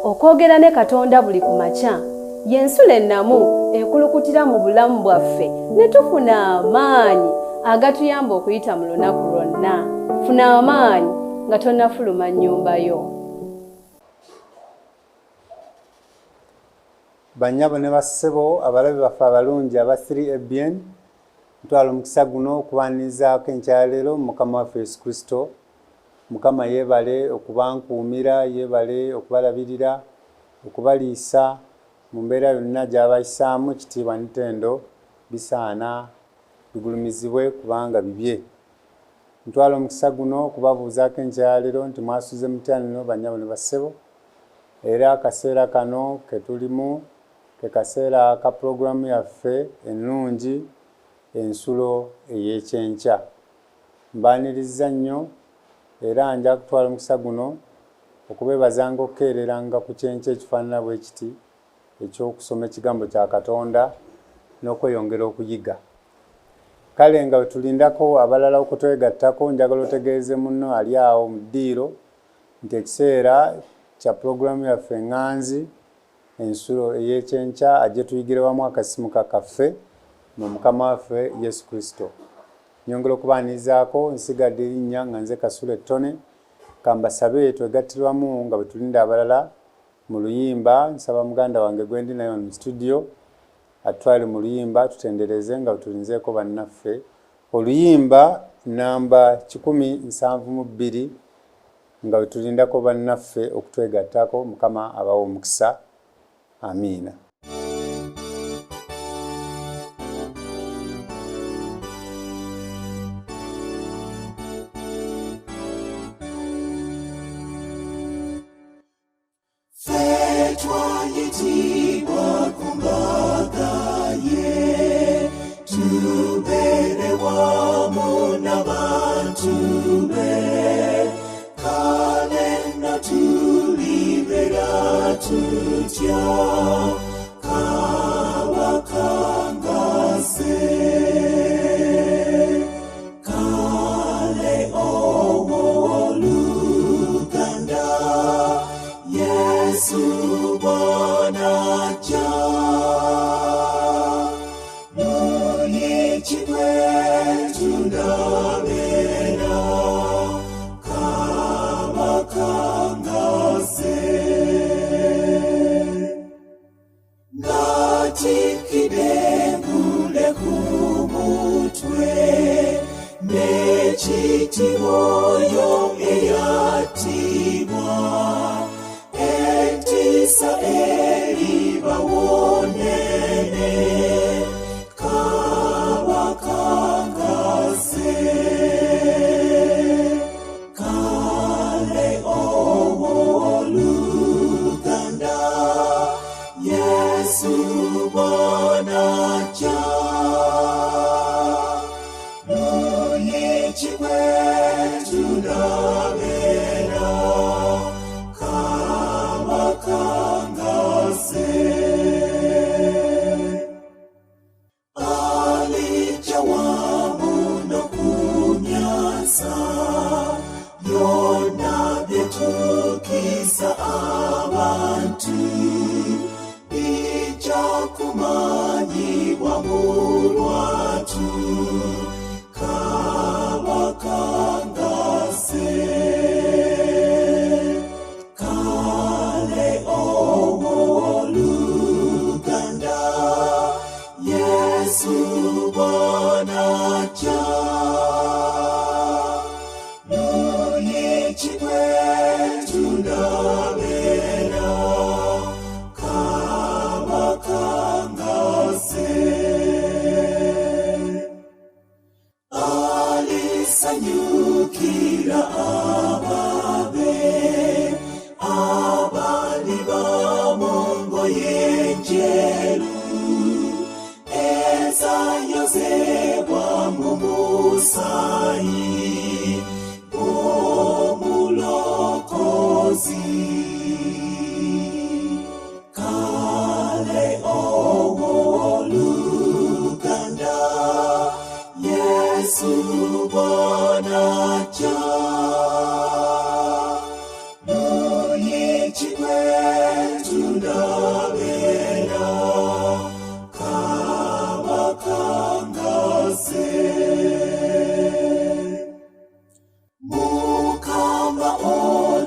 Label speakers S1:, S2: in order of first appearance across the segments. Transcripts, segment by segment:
S1: Okwogera ne Katonda buli ku makya y'ensulo ennamu ekulukutira mu bulamu bwaffe ne tufuna amaanyi agatuyamba okuyita mu lunaku lwonna. Funa amaanyi nga tonnafuluma nnyumba yo.
S2: Bannyabo ne bassebo abalabi baffe abalungi aba 3ABN, ntwala omukisa guno okubaanirizaako enkya ya leero mu Mukama waffe Yesu Kristo. Mukama yeebale okubankuumira, yeebale okubalabirira, okubaliisa mu mbeera yonna gy'abayisaamu. Ekitiibwa n'ettendo bisaana bigulumizibwe kubanga bibye. Ntwala omukisa guno okubabuuzaako enkya ya leero nti mwasuze mutya nno bannyabo ne bassebo? Era akaseera kano ke tulimu ke kaseera ka pulogulaamu yaffe ennungi Ensulo ey'Ekyenkya. Mbaanirizza nnyo era nja kutwala omukisa guno okubeebazanga okukeereranga ku kyenkya ekifaanana bwe kiti eky'okusoma Ekigambo kya Katonda n'okweyongera okuyiga. Kale nga bwe tulindako abalala okutwegattako, njagala otegeeze munno ali awo mu ddiiro nti ekiseera kya pulogulaamu yaffe eŋŋanzi, Ensulo ey'Ekyenkya, ajje tuyigire wamu akasisimuka kaffe mu Mukama waffe Yesu Kristo. Nnyongera okubaanirizaako, nsigadde erinnya nga nze Kasule Ttone. Ka mbasabe twegattire wamu nga bwe tulinda abalala mu luyimba. Nsaba muganda wange gwendi naye wano mu situdiyo atutwale mu luyimba tutendereze nga bwe tulinzeeko bannaffe. Oluyimba nnamba 172 nga bwe tulindako bannaffe okutwegattako. Mukama abawe omukisa. Amiina.
S3: Twayitibwa ku mbaga ye, tubeere wamu n'abantu be. Kale nno tulibeera tutya Kabaka ng'azze? Kale ow'oluganda, Yesu bw'anajja, muyitibwe tunabeera Kabaka ng'azze. Ng'atikkidde engule ku mutwe, n'ekitiibwa oyo eyattibwa, entiisa eribawo nnene, Kabaka ng'azze. Kale ow'oluganda, Yesu bw'anajja, muyitibwe tunabeera Kabaka ng'azze. Alijja wamu n'okumyansa byonna bye tukisa abantu, bijja kumanyibwa mu lwatu, Kabaka ng'azze. Kale ow'oluganda, Yesu bw'anajja, muyitibwe tunabeera Kabaka ng'azze. Alisanyukira ababe abaliba mu ngoye njeru ezayozebwa mu musaayi gw'Omulokozi. Kale ow'oluganda, Yesu bw'anajja, muyitibwe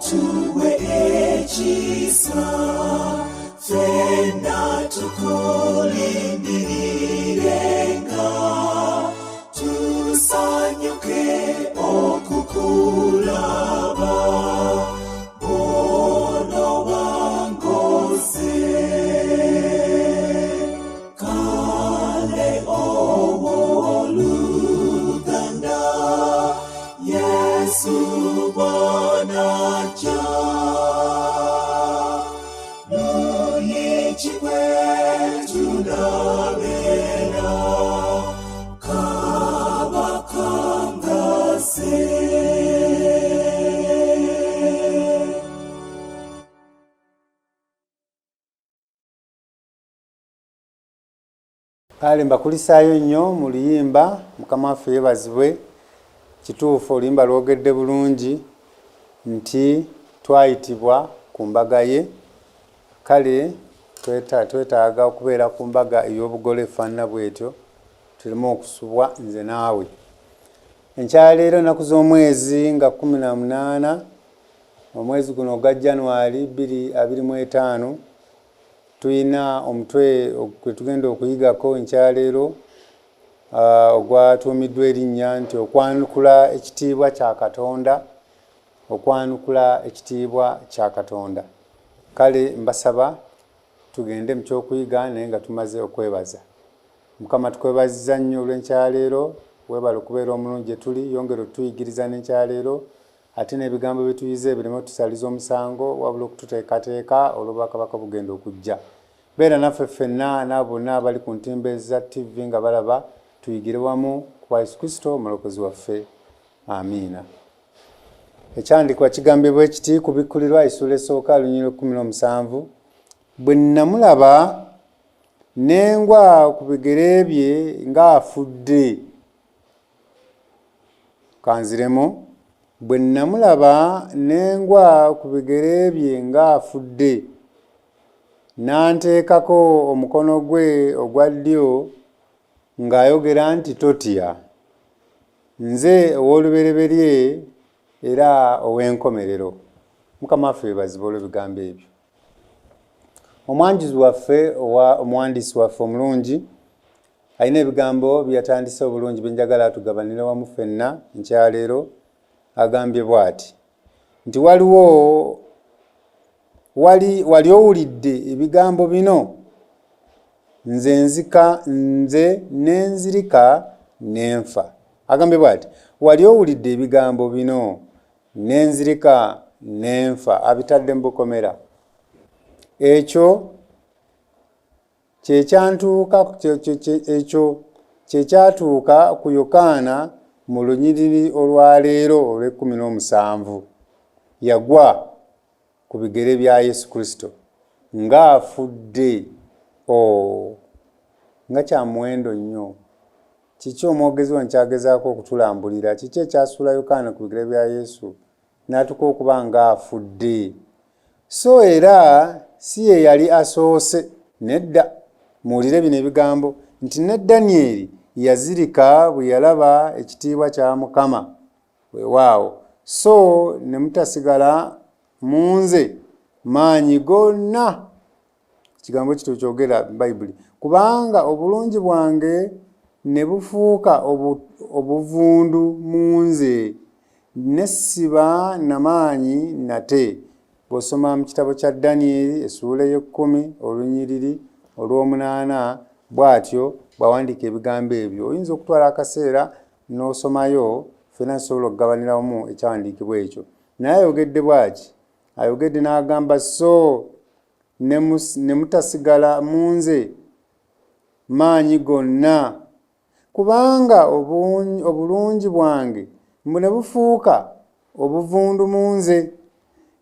S3: Atuwe ekisa, ffenna tukulindirirenga, tusanyuke okukulaba bw'onooba ng'ozze. Kale owooluganda, Yesu bw'anajja, luyi ki kwe tunabeera, Kabaka ng'azze?
S2: Kale mbakulisaayo nnyo mu luyimba. Mukama waffe yeebazibwe. Kituufu, oluyimba lwogedde bulungi nti twayitibwa ku mbaga ye. Kale twetaaga okubeera ku mbaga ey'obugole efaanana bwetyo, tuleme okusubwa nze naawe. Enkya leero ennaku z'omwezi nga 18 omwezi guno ogwa January 2025, tulina omutwe gwe tugenda okuyigako enkya leero ogwatuumiddwa erinnya nti okwanukula ekitiibwa kya Katonda, okwanukula ekitiibwa kya Katonda. Kale mbasaba tugende mu kyokuyiga naye nga tumaze okwebaza. Mukama, tukwebaziza nnyo olw'enkya leero. Weebale okubeera omulungi gye tuli. Yongera otuyigiriza n'enkya leero, ate n'ebigambo bye tuyize bireme otusaliza omusango, wabula okututeekateeka olw'obwakabaka bugenda okujja. Beera naffe ffenna n'abo bonna abali ku ntimbe za TV nga balaba, tuyigire wamu ku Yesu Kristo omulokozi waffe. Amiina. Ekyawandiikibwa kigambye bwe kiti, Kubikkulirwa essuula esooka lunyiriri 17: "Bwe nnamulaba, ne ngwa ku bigere bye ng'afudde." Kanziremu. "Bwe nnamulaba, ne ngwa ku bigere bye ng'afudde. N'anteekako omukono gwe ogwa ddyo ng'ayogera nti, 'Totya. Nze ow'olubereberye era ow'enkomerero.'" Mukama waffe yeebazibwe olw'ebigambo ebyo. Omwanjuzi waffe owa omuwandiisi waffe omulungi alina ebigambo bye yatandise obulungi bye njagala tugabanire wamu ffenna nkyaleero. Agambye bw'ati nti waliwo wali wali owulidde ebigambo bino, nze nzika nze nenzirika nenfa. Agambye bw'ati, wali owulidde ebigambo bino, nenzirika nenfa. Abitadde mu bukomera. Ekyo kyekyantuuka, ekyo kyekyatuuka ku Yokaana mu lunyiriri olwaleero olw'e-17. Yagwa ku bigere bya Yesu Kristo ng'afudde. Oh, nga kya muwendo nnyo! Kiki omwogezi wano kyagezaako okutulambulira? Kiki ekyasuula Yokaana ku bigere bya Yesu n'atuuka okuba ng'afudde? So era si ye yali asoose, nedda. Muwulire bino ebigambo nti ne Danyeri yazirika bwe yalaba ekitiibwa kya Mukama. Weewaawo, so ne mutasigala mu nze maanyi gonna. Ekigambo kityo kyogera Bayibuli. Kubanga obulungi bwange ne bufuuka obuvundu mu nze, ne siba na maanyi nate. Bw'osoma mu kitabo kya Danyeri essuula ey'ekkumi olunyiriri olw'omunaana, bw'atyo bw'awandiika ebigambo ebyo. Oyinza okutwala akaseera n'osomayo, ffenna tusobola okugabanira wamu ekyawandiikibwa ekyo. Naye ayogedde bw'ati, ayogedde n'agamba, so ne mutasigala mu nze maanyi gonna, kubanga obulungi bwange mbu ne bufuuka obuvundu mu nze,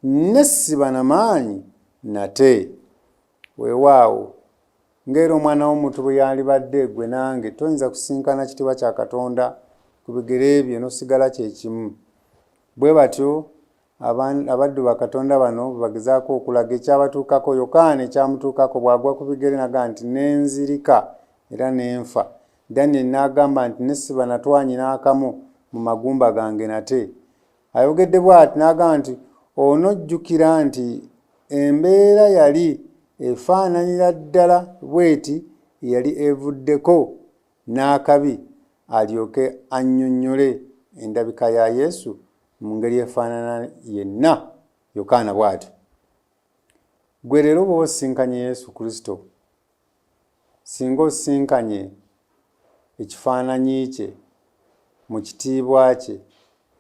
S2: ne siba na maanyi nate. Weewaawo, ng'era omwana w'omuntu bwe yandibadde ggwe nange, toyinza kusisinkana kitiibwa kya Katonda ku bigere bye n'osigala kye kimu. Bwe batyo abaddu ba Katonda bano bwe bagezaako okulaga ekyabatuukako, Yokaana ekyamutuukako bw'agwa ku bigere n'agamba nti, Ne nzirika era ne nfa. Danyeri n'agamba nti, Ne siba na twanyi n'akamu mu magumba gange nate. Ayogedde bw'ati n'agamba nti, Onojjukira nti embeera yali efaananira ddala bw'eti eyali evuddeko n'akabi alyoke annyonnyole endabika ya Yesu mu ngeri efaanana yenna Yokaana bw'atyo. Ggwe leero bw'oba osisinkanye Yesu Kristo, singa osisinkanye ekifaananyi kye mu kitiibwa kye,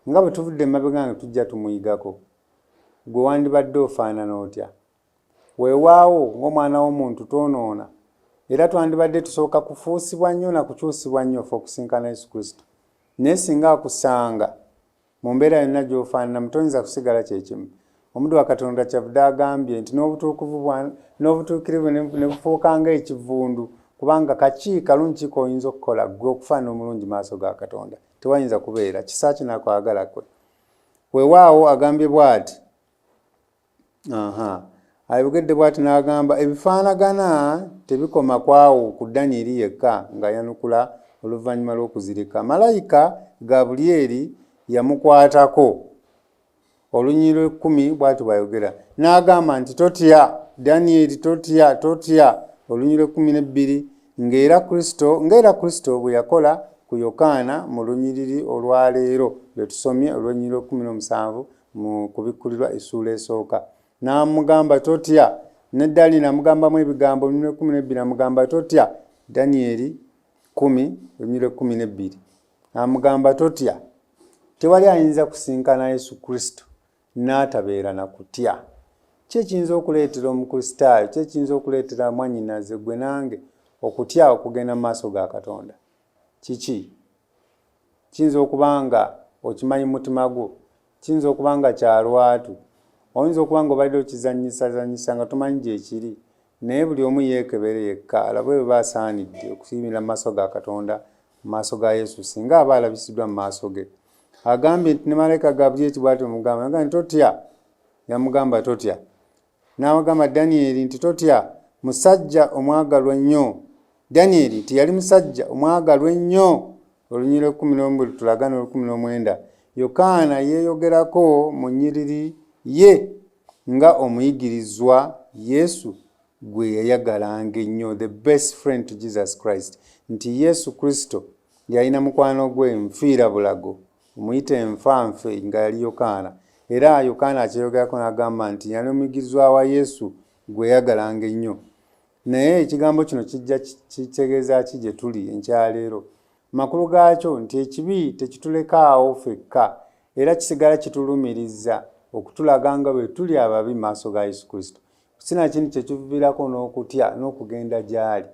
S2: nga bwe tuvudde emabega nga tujja tumuyigako, ggwe wandibadde ofaanana otya? Weewaawo, ng'omwana w'omuntu twonoona, era twandibadde tusooka kufuusibwa nnyo na kukyusibwa nnyo ffe okusinkana Yesu Kristo. Naye singa akusanga Mu mbeera yonna gy'ofaananamu, toyinza kusigala kye kimu. Omuddu wa Katonda kyavudde agambye nti n'obutuukuvu bwa, n'obutuukirivu ne, ne bufuuka nga ekivundu, kubanga kaki kalungi ki k'oyinza okukola ggwe okufaanana omulungi mu maaso ga Katonda? Tewayinza kubeera. Kisa kye na kwagala kwe. Weewaawo agambye bw'ati. Aha. Ayogedde bw'ati n'agamba, Ebifaanagana tebikoma ku awo ku Danyeri yekka ng'ayanukula oluvannyuma lw'okuzirika. Malayika Gabulyeri yamukwatako. Olunyiriri lw'ekkumi bw'ati bw'ayogera n'agamba nti, Totya, Danyeri, totya, totya. Olunyiriri lw'ekkumi n'ebbiri, ng'era Kristo, ng'era Kristo bwe yakola ku Yokaana mu lunyiriri olwa leero lwe tusomye olw'olunyiriri lw'ekkumi n'omusanvu mu Kubikkulirwa essuula esooka. N'amugamba, Totya. Ne Danyeri amugambamu ebigambo, olunyiriri lw'ekkumi n'ebbiri amugamba, Totya. Danyeri kkumi, olunyiriri lw'ekkumi n'ebbiri. Amugamba, Totya. Tewali ayinza kusinkana Yesu Kristo n'atabeera na kutya. Ki ekiyinza okuleetera Omukristaayo, ki ekiyinza okuleetera mwannyinaze ggwe nange okutya okugenda mu maaso ga Katonda? Kiki? Kiyinza okuba nga okimanyi mu mutima gwo, kiyinza okuba nga kya lwatu, oyinza okuba nga obadde okizannyisazannyisa nga tomanyi gyekiri, naye buli omu yeekebere yekka alabe oba asaanidde okuyimirira mu maaso ga Katonda, mu maaso ga Yesu, singa aba alabisiddwa mu maaso ge. Agambye nti ne malayika Gabulyeti bw'atyo mugamba, yagamba nti totya, yamugamba totya. N'agamba Danyeri nti, Totya, musajja omwagalwa ennyo. Danyeri nti yali musajja omwagalwa ennyo. Olunyiriri lw'ekkumi n'omu bwe lutulaga n'olw'ekkumi n'omwenda, Yokaana yeeyogerako mu nnyiriri ye nga omuyigirizwa Yesu gwe yayagalanga ennyo, the best friend to Jesus Christ, nti Yesu Kristo yalina mukwano gwe nfiira bulago Omuyite enfa nfe nga yali Yokaana. Era Yokaana akyeyogerako n'agamba nti yali omuyigirizwa wa Yesu gwe yayagalanga ennyo. Naye ekigambo kino kijja kitegeeza ki gye tuli enkya ya leero? Amakulu gaakyo nti ekibi tekitulekaawo fekka, era kisigala kitulumiriza okutulaga nga bwe tuli ababi mu maaso ga Yesu Kristo. Sinakindi kye kiviirako n'okutya n'okugenda gy'ali.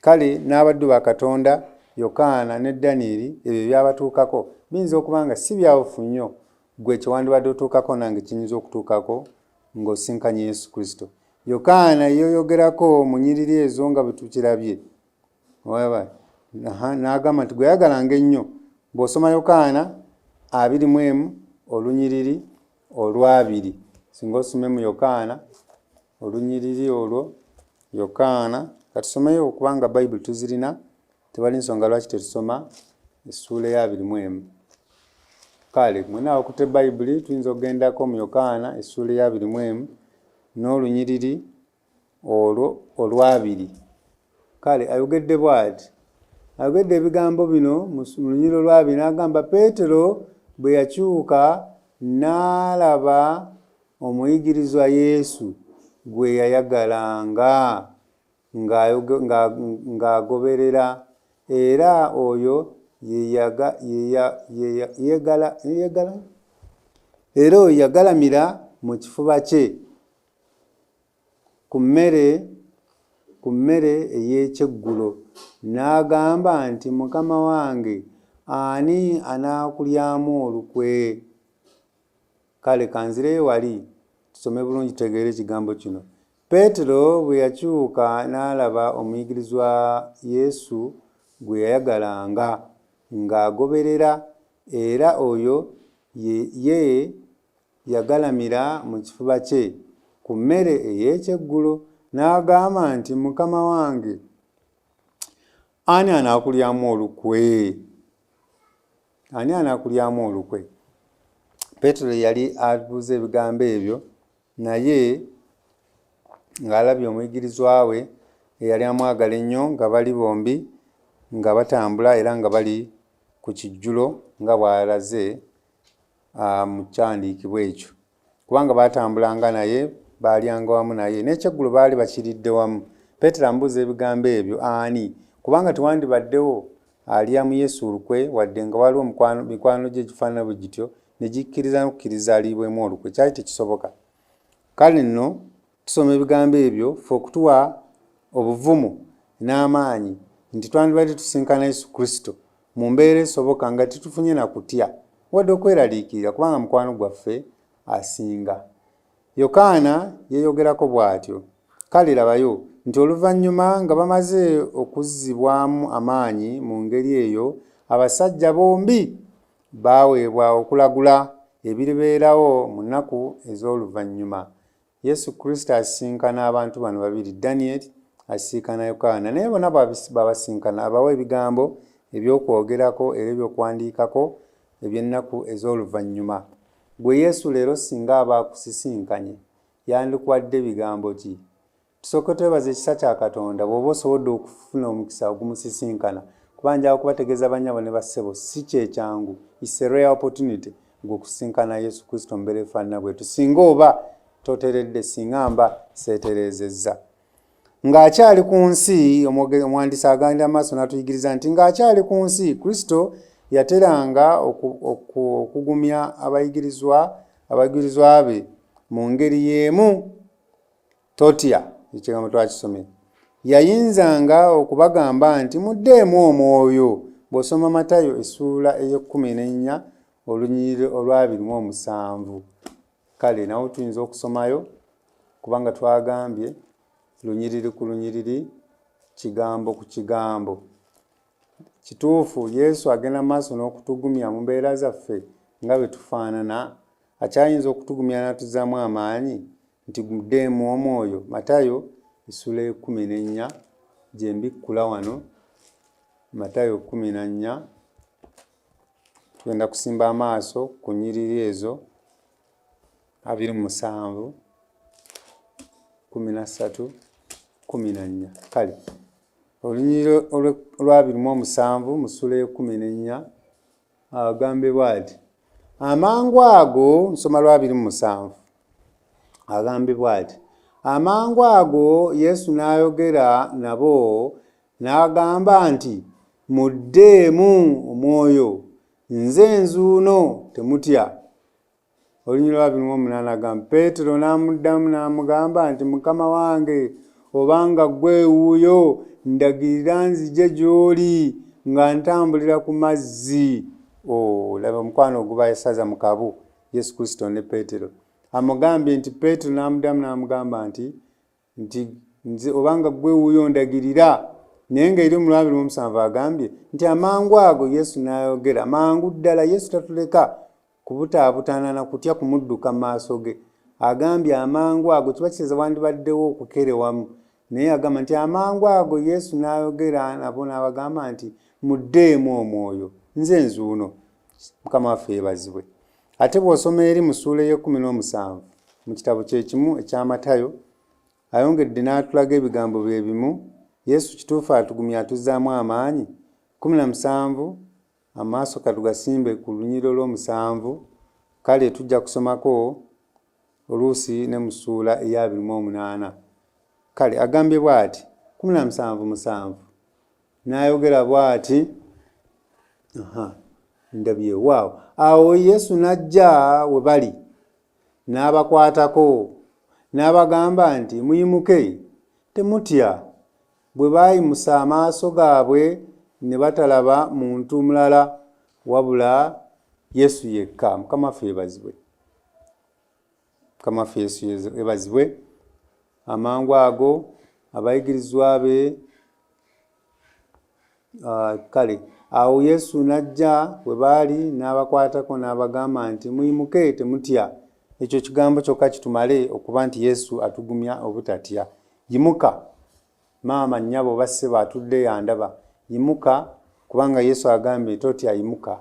S2: Kale n'abaddu ba Katonda Yokaana ne Danyeri ebyo ebyabatuukako biyinza okuba nga si byawufu nnyo ggwe kye wandibadde otuukako nange kye nnyinza okutuukako ng'osisinkanye Yesu Kristo. Yokaana yeeyogerako mu nnyiriri ezo nga bwe tukirabye. Olaba? Aha, n'agamba nti gwe yayagalanga ennyo. Bw'osoma Yokaana 21 olunyiriri olwabiri, singa osome mu Yokaana olunyiriri olwo Yokaana, katusomeyo kubanga Bayibuli tuzirina, tewali nsonga lwaki tetusoma essuula ey'abiri mu emu. Kale mwena abakutte Bayibuli tuyinza okugendako mu Yokaana essuula ey'abiri mu emu n'olunyiriri olwo olwabiri. Kale ayogedde bw'ati, ayogedde ebigambo bino mu lunyiriri olwabiri n'agamba, Peetero bwe yakyuka n'alaba Omuyigirizwa Yesu gwe yayagalanga ng'agoberera, era oyo yagalamira mu kifuba kye ku mmere ey'ekyeggulo, n'agamba nti, Mukama wange, ani anaakulyamu olukwe? Kale ka nzireyo wali, tusome bulungi tutegeere ekigambo kino. Peetero bwe yakyuka n'alaba omuyigirizwa Yesu gwe yayagalanga, ng'agoberera, era oyo ye, ye yagalamira mu kifuba kye ku mmere ey'ekyeggulo, n'agamba nti, Mukama wange, ani anaakulyamu olukwe? Ani anaakulyamu olukwe? Peetero yali abuuza ebigambo ebyo naye ng'alabye omuyigirizwa we eyali amwagala ennyo nga bali bombi nga batambula era nga bali ku kijjulo nga bw'alaze mu kyandiikibwa ekyo. Kubanga baatambulanga naye, baalyanga wamu naye, n'ekyeggulo baali bakiridde wamu. Peetero amubuuza ebigambo ebyo, Ani? Kubanga tewandibaddewo alya mu Yesu olukwe, wadde nga waliwo mikwano gye egifaanana bwe gityo, ne gikkiriza n'okukkiriza aliibwemu olukwe. Kyali tekisoboka. Kale nno tusoma ebigambo ebyo ffe okutuwa obuvumu n'amaanyi nti twandibadde tusisinkana Yesu Kristo mu mbeera esoboka nga tetufunye na kutya wadde okweraliikirira kubanga mukwano gwaffe asinga. Yokaana yeeyogerako bw'atyo. Kale labayo nti oluvannyuma nga bamaze okuzzibwamu amaanyi mu ngeri eyo, abasajja bombi baaweebwa okulagula ebiribeerawo mu nnaku ez'oluvannyuma. Yesu Kristo asisinkana abantu bano babiri, Danyeri asisinkana Yokaana, naye bona bw'abasisinkana abawa ebigambo eby'okwogerako era eby'okuwandiikako eby'ennaku ez'oluvannyuma. Ggwe Yesu leero singa aba akusisinkanye, yandikuwadde bigambo ki? Tusooke twebaze ekisa kya Katonda bw'oba osobodde okufuna omukisa ogumusisinkana kuba njagala kubategeeza bannyabo ne bassebo si kye kyangu, it's a rare opportunity gwe okusisinkana Yesu Kristo mu mbeera efaanana bwetyo singa oba toteredde, singa mba seetereezezza. Ng'akyali ku nsi, omuwandiisi agenda maaso n'atuyigiriza nti ng'akyali ku nsi Kristo yateranga okugumya abayigirizwa be mu ngeri y'emu. Totya, ekigambo twakisomye. Yayinzanga okubagamba nti muddeemu omwoyo. Bw'osoma Matayo essuula ey'ekkumi n'ennya olunyiriri olw'abiri mu omusanvu. Kale nawo tuyinza okusomayo kubanga twagambye lunyiriri ku lunyiriri, kigambo ku kigambo. Kituufu Yesu agenda mu maaso n'okutugumya mu mbeera zaffe nga bwe tufaanana? Akyayinza okutugumya n'atuzzaamu amaanyi nti muddeemu omwoyo? Matayo essuula ey'ekkumi n'ennya gye mbikkula wano. Matayo 14 tugenda kusimba amaaso ku nnyiriri ezo 27, 13, 14. Kale olunyiriri olw'abiri mu omusanvu mu ssuula ey'ekkumi n'ennya agambibwa ati amangu ago, nsoma lwa 27, agambibwa ati amangu ago Yesu n'ayogera nabo n'agamba nti muddeemu omwoyo, nze nzuuno, temutya. Olunyiriri lwa 28 agamba, Peetero n'amuddamu n'amugamba nti Mukama wange, obanga ggwe wuuyo, ndagirira nzije gy'oli nga ntambulira ku mazzi. Oh, laba omukwano ogubasaza mu kabu Yesu Kristo ne Peetero. Amugambye nti Peetero n'amuddamu n'amugamba nti nze obanga ggwe wuuyo ndagirira. Naye nga eri mu 27 agambye nti amangu ago Yesu n'ayogera. Mangu ddala Yesu tatuleka kubutaabutana na kutya kumudduka mu maaso ge. Agambye amangu ago, kiba kitegeeza wandibaddewo okukerewamu. Naye agamba nti amangu ago Yesu n'ayogera nabo n'abagamba nti muddeemu omwoyo, nze nzuuno. Mukama waffe yeebazibwe. Ate bw'osoma eri mu ssuula ey'ekkumi n'omusanvu mu kitabo kye kimu ekya Matayo, ayongedde n'atulaga ebigambo bye bimu. Yesu kituufu atugumya, atuzzaamu amaanyi. 17, amaaso katugasimbe ku lunyiriri olw'omusanvu. Kale tujja kusomako oluusi ne mu ssuula eya 28. Kale agambye bw'ati 17:7 n'ayogera bw'ati, aha, ndabye waawo. Awo Yesu n'ajja we bali n'abakwatako n'abagamba nti muyimuke, temutya. Bwe baayimusa amaaso gaabwe ne batalaba muntu mulala wabula Yesu yekka. Mukama waffe yeebazibwe. Mukama waffe Yesu yeebazibwe. Amangu ago abayigirizwa be kale awo Yesu n'ajja we baali n'abakwatako n'abagamba nti muyimuke, temutya. Ekyo kigambo kyokka kitumale okuba nti Yesu atugumya obutatya. Yimuka maama, nnyabo oba ssebo atudde yandaba, yimuka kubanga Yesu agambye totya, yimuka,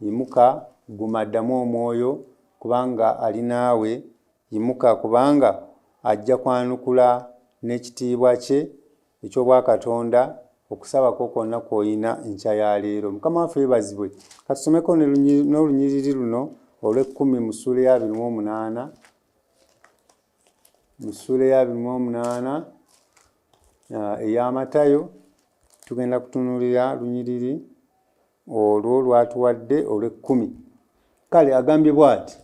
S2: yimuka, guma, ddamu omwoyo. kubanga ali naawe. Yimuka, kubanga ajja kwanukula n'ekitiibwa kye eky'Obwakatonda okusaba kwo kwonna kw'olina enkya ya leero. Mukama waffe yeebazibwe. Katusomeko n'olunyiriri luno olw'ekkumi mu ssuula eya 28, mu ssuula eya 28 eya Matayo. Tugenda kutunuulira lunyiriri olwo lwatuwadde olw'ekkumi. Kale agambye bw'ati,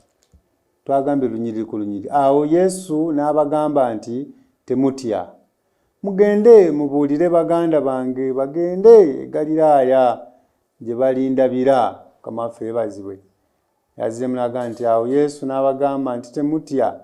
S2: twagambye lunyiriri ku lunyiriri. Awo Yesu n'abagamba nti, Temutya. Mugende mubuulire baganda bange bagende e Ggaliraaya gye balindabira. Mukama waffe yeebazibwe. Yazzeemu n'agamba nti, Awo Yesu n'abagamba nti, Temutya.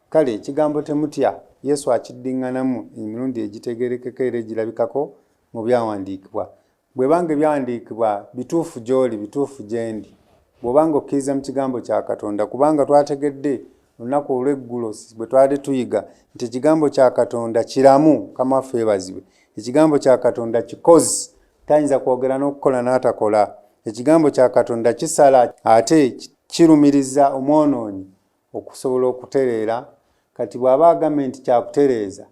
S2: Kale ekigambo temutya Yesu akiddiŋŋanamu emirundi egitegeerekeka era egirabikako mu Byawandiikibwa. Bw'eba nga Ebyawandiikibwa bituufu gy'oli, bituufu gye ndi, bw'oba nga okkiriza mu Kigambo kya Katonda, kubanga twategedde olunaku olw'eggulo bwe twabadde tuyiga nti Ekigambo kya Katonda kiramu, Mukama waffe yeebazibwe. Ekigambo kya Katonda kikozi, tayinza kwogera n'okukola n'atakola. Ekigambo kya Katonda kisala ate kirumiriza omwonoonyi okusobola okutereera. Kati bw'aba agambye nti kyakutereeza,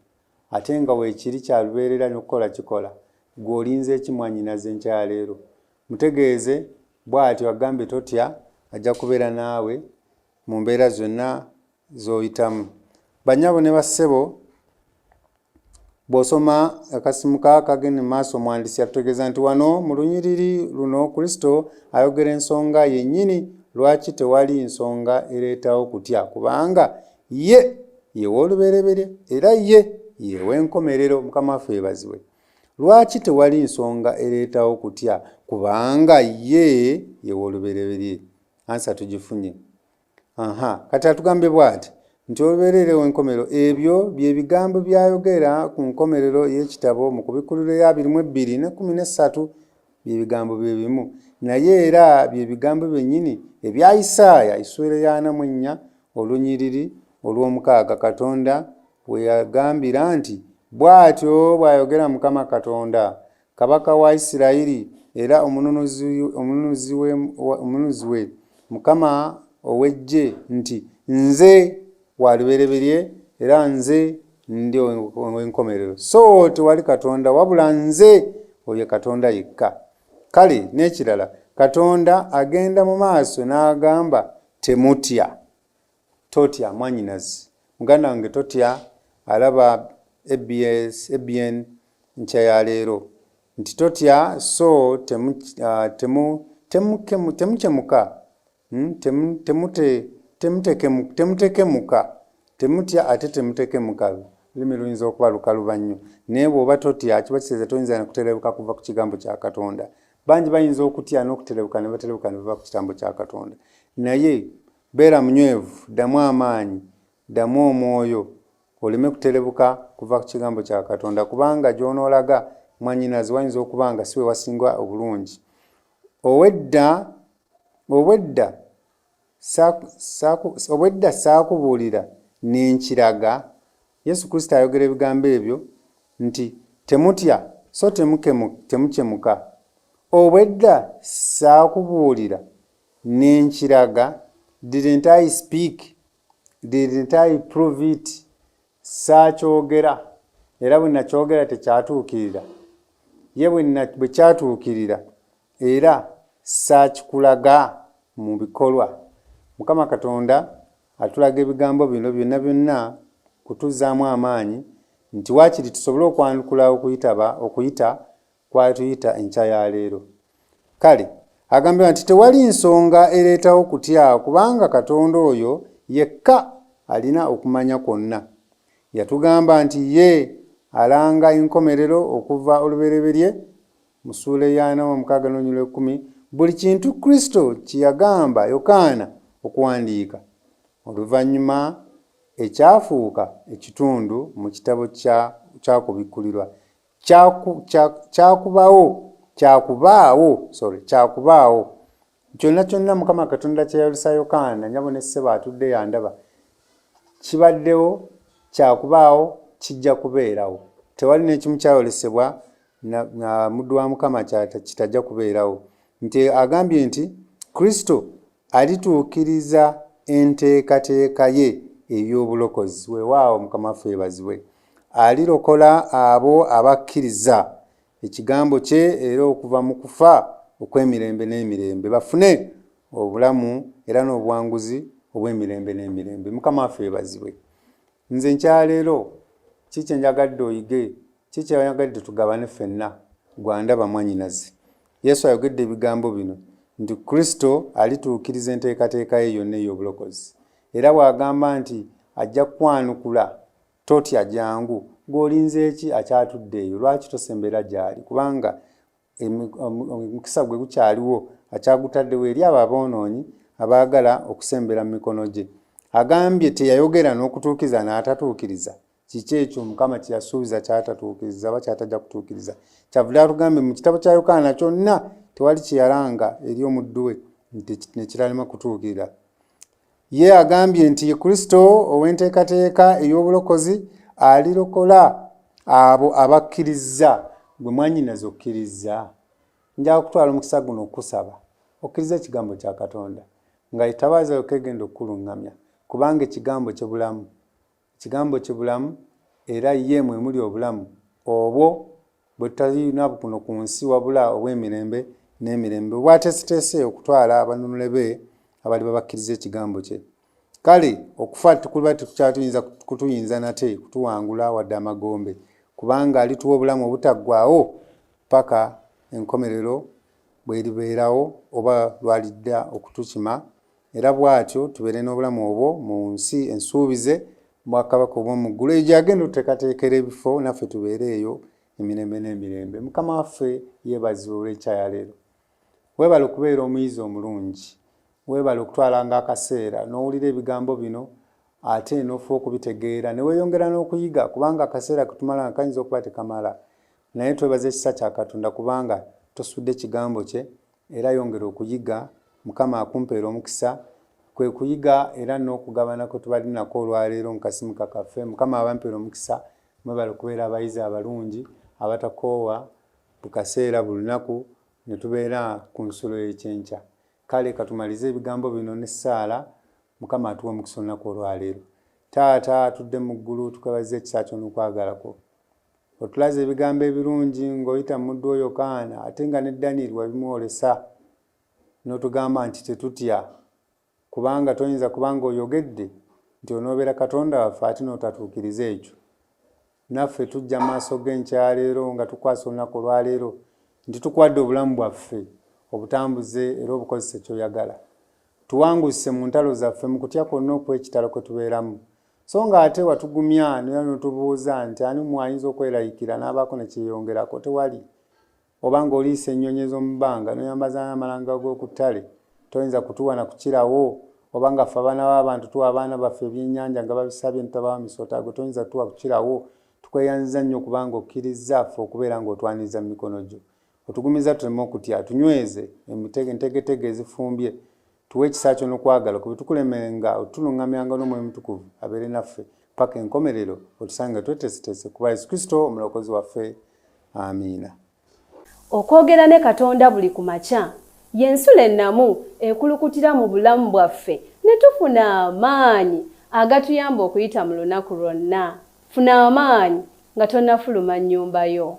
S2: ate nga weekiri kya lubeerera n'okukola kikola, ggwe olinze ki mwannyinaze enkya ya leero? Mutegeeze bw'atyo agambe totya, ajja kubeera naawe mu mbeera zonna z'oyitamu. Bannyabo ne bassebo, bw'osoma akasimu ka kagenda mu maaso, omuwandiisi atutegeeza nti wano mu lunyiriri luno Kristo ayogera ensonga yennyini lwaki tewali nsonga ereetawo kutya, kubanga ye ye w'olubereberye era ye ye w'enkomerero. Mukama waffe yeebazibwe. Lwaki tewali nsonga ereetawo kutya? Kubanga ye ye w'olubereberye. Ansa tugifunye. Aha, kati atugambye bw'ati nti olubeerera ow'enkomerero. Ebyo bye bigambo by'ayogera ku nkomerero y'ekitabo mu Kubikkulirwa eya 22 ne 13, bye bigambo bye bimu. Naye era bye bigambo byennyini ebya Isaaya essuula eya 44 olunyiriri olw'omukaaga, Katonda we yagambira nti, Bw'atyo bw'ayogera Mukama Katonda, Kabaka wa Isirayiri era Omununuzi we, Mukama ow'Eggye nti, Nze wa lubereberye era nze ndi ow'enkomerero, so tewali Katonda wabula nze, oyo Katonda yekka. Kale n'ekirala, Katonda agenda mu maaso n'agamba, Temutya. Totya mwanyinazi, muganda wange totya alaba ABS, ABN nkya ya leero nti totya, so temukemuka, temutekemuka, temutya ate temutekemuka. Lulimi luyinza okuba lukaluba nnyo, naye bw'oba totya kiba kitegeeza toyinza na kuterebuka kuva ku kigambo kya Katonda. Bangi bayinza okutya n'okuterebuka ne baterebuka ne bava ku kigambo kya Katonda, naye beera munywevu, ddamu amaanyi, ddamu omwoyo, oleme kuterebuka kuva ku kigambo kya Katonda, kubanga gy'onoolaga mwannyinaze wayinza okuba nga si we wasinga obulungi. Owedda, obwedda obwedda saakubuulira ne nkiraga. Yesu Kristo ayogera ebigambo ebyo nti temutya so temukyemuka. Obwedda saakubuulira ne nkiraga. Didn't I speak? Didn't I prove it? Saakyogera, era bwe nakyogera tekyatuukirira? Ye bwe kyatuukirira, era saakikulaga mu bikolwa? Mukama Katonda atulaga ebigambo bino byonna byonna kutuzzaamu amaanyi nti waakiri tusobole okwanukula okuyitaba okuyita kw'atuyita enkya ya leero. Kale agambibwa nti tewali nsonga ereetawo kutya kubanga Katonda oyo yekka alina okumanya kwonna. Yatugamba nti ye alanga enkomerero okuva olubereberye mu ssuula eya 46 n'olunyiriri lw'ekkumi, buli kintu Kristo kye yagamba Yokaana okuwandiika, oluvannyuma ekyafuuka ekitundu mu kitabo kya Kubikkulirwa, kyakubawo, kyakubaawo, sorry, kyakubaawo. Kyonna kyonna Mukama Katonda kye yayolesa Yokaana, nnyabo ne ssebo atudde yandaba, kibaddewo, kyakubaawo, kijja kubeerawo. Tewali n'ekimu kyayolesebwa na muddu wa Mukama kitajja kubeerawo. Nti agambye nti Kristo alituukiriza enteekateeka ye ey'obulokozi. Weewaawo Mukama waffe yeebazibwe. Alirokola abo abakkiriza ekigambo kye era okuva mu kufa okw'emirembe n'emirembe bafune obulamu era n'obuwanguzi obw'emirembe n'emirembe. Mukama waffe yeebazibwe. Nze nkyaleero ki kye njagadde oyige, ki kye njagadde tugabane ffenna, ggwe andaba mwannyinaze. Yesu ayogedde ebigambo bino nti Kristo alituukiriza enteekateeka ye yonna ey'obulokozi. Era bw'agamba nti ajja kukwanukula, totya, jangu. Ggwe olinze ki akyatudde eyo? Lwaki tosembera gy'ali? Kubanga omukisa gwe gukyaliwo, akyagutaddewo eri abo aboonoonyi abaagala okusembera mu mikono gye. Agambye teyayogera n'okutuukiriza n'atatuukiriza. Kiki ekyo Mukama kye yasuubiza ky'atatuukiriza oba ky'atajja kutuukiriza? Kyavudde atugambye mu kitabo kya Yokaana kyonna tewali kye yalanga eri omuddu we nti ne kiralema kutuukirira. Ye agambye nti ye Kristo ow'enteekateeka ey'obulokozi alirokola abo abakkirizza. Gwe mwannyinaze okkirizza? Njagala kutwala omukisa guno okukusaba okkirize ekigambo kya Katonda nga ettabaaza yokka egenda okukuluŋŋamya kubanga ekigambo kye bulamu. Ekigambo kye bulamu era ye mwe muli obulamu obwo bwe tutalina kuno ku nsi wabula obw'emirembe n'emirembe obwateeseteese okutwala abanunule be abaliba bakkiriza ekigambo kye. Kale okufa tekuliba tekukyatuyinza kutuyinza nate kutuwangula wadde amagombe, kubanga alituwa obulamu obutaggwaawo paka enkomerero bw'eribeerawo oba lw'alidda okutukima era bw'atyo tubeere n'obulamu obwo mu nsi ensuubize mu bwakabaka obw'omu ggulu eyo gy'agenda otuteekateekera ebifo naffe tubeere eyo emirembe n'emirembe. Mukama waffe yeebazibwe olw'enkya ya leero. Weebale okubeera omuyizi omulungi. Weebale okutwalanga akaseera n'owulira ebigambo bino ate n'ofuba okubitegeera ne weeyongera n'okuyiga kubanga akaseera ke tumala nga kayinza okuba tekamala. Naye twebaza ekisa kya Katonda kubanga tosudde kigambo kye era yongera okuyiga. Mukama akumpeere omukisa. Kwe kuyiga era n'okugabana kwe tubadde nakwo olwaleero mu kasimuka kaffe. Mukama abampeere omukisa. Mwebale okubeera abayizi abalungi abatakoowa buli kaseera buli lunaku ne tubeera ku nsulo y'ekyenkya. Kale katumalize ebigambo bino n'essaala. Mukama atuwe omukisa olunaku olwaleero. Taata atudde mu ggulu, tukwebazizza ekisa kyo n'okwagala kwo. Otulaze ebigambo ebirungi ng'oyita mu muddu wo Yokaana, ate nga ne Danyeri wabimwolesa n'otugamba nti tetutya, kubanga toyinza kuba ng'oyogedde nti onoobeera Katonda waffe ate n'otatuukiriza ekyo. Naffe tujja mu maaso go enkya ya leero nga tukwasa olunaku olwaleero nti tukuwadde obulamu bwaffe obutambuze era obukozese ky'oyagala. Tuwanguzise mu ntalo zaffe mu kutya kwonna okw'ekitalo kwe tubeeramu. So nga ate watugumya era n'otubuuza nti ani mu ayinza okweraliikirira n'abaako ne kyeyongerako? Tewali. Oba ng'oliisa ennyonyi ez'omu bbanga n'oyambaza n'amalanga g'oku ttale, toyinza kutuwa na kukirawo? Oba nga ffe abaana b'abantu tuwa abaana baffe ebyennyanja nga babisabye ne tutabawa misota, ggwe toyinza kutuwa kukirawo? Tukweyanzizza nnyo kubanga okkirizza ffe okubeera ng'otwaniriza mu mikono gyo. Otugumizza tuleme okutya, tunyweze entegetege ezifumbye, tuwe ekisa kyo n'okwagala kwo bitukulemenga, otuluŋŋamyanga n'Omwoyo Omutukuvu abeere naffe paka enkomerero, otusange nga tweteeseteese kuba Yesu Kristo Omulokozi waffe. Amiina.
S1: Okwogera ne Katonda buli ku makya ye nsulo ennamu ekulukutira mu bulamu bwaffe ne tufuna amaanyi agatuyamba okuyita mu lunaku lwonna. Funa amaanyi nga tonnafuluma nnyumba yo.